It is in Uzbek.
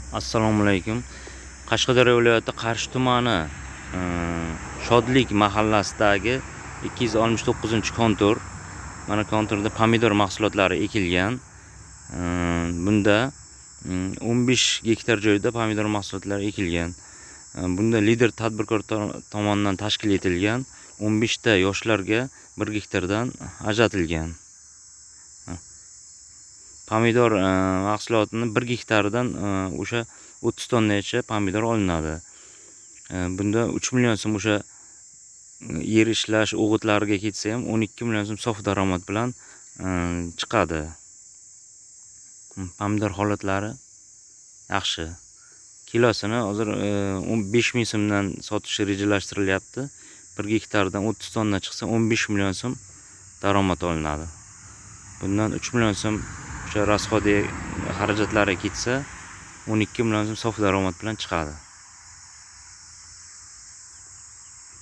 Assalomu alaykum. Qashqadaryo viloyati Qarshi tumani Shodlik mahallasidagi 269-kontur. Mana konturda pomidor mahsulotlari ekilgan. Bunda 15 gektar joyda pomidor mahsulotlari ekilgan. Bunda Lider tadbirkor tomonidan tashkil etilgan 15 ta yoshlarga 1 gektardan ajratilgan. Pomidor mahsulotini 1 gektaridan o'sha 30 tonnagacha pomidor olinadi. Bunda 3 million so'm o'sha yer ishlash o'g'itlariga ketsa ham, 12 million so'm sof daromad bilan chiqadi. Pomidor holatlari yaxshi. Kilosini hozir 15 ming so'mdan sotish rejalashtirilyapti. 1 gektardan 30 tonna chiqsa, 15 million so'm daromad olinadi. Bundan 3 million so'm o'sha расход i, xarajatlari ketsa, 12 million so'm sof daromad bilan chiqadi.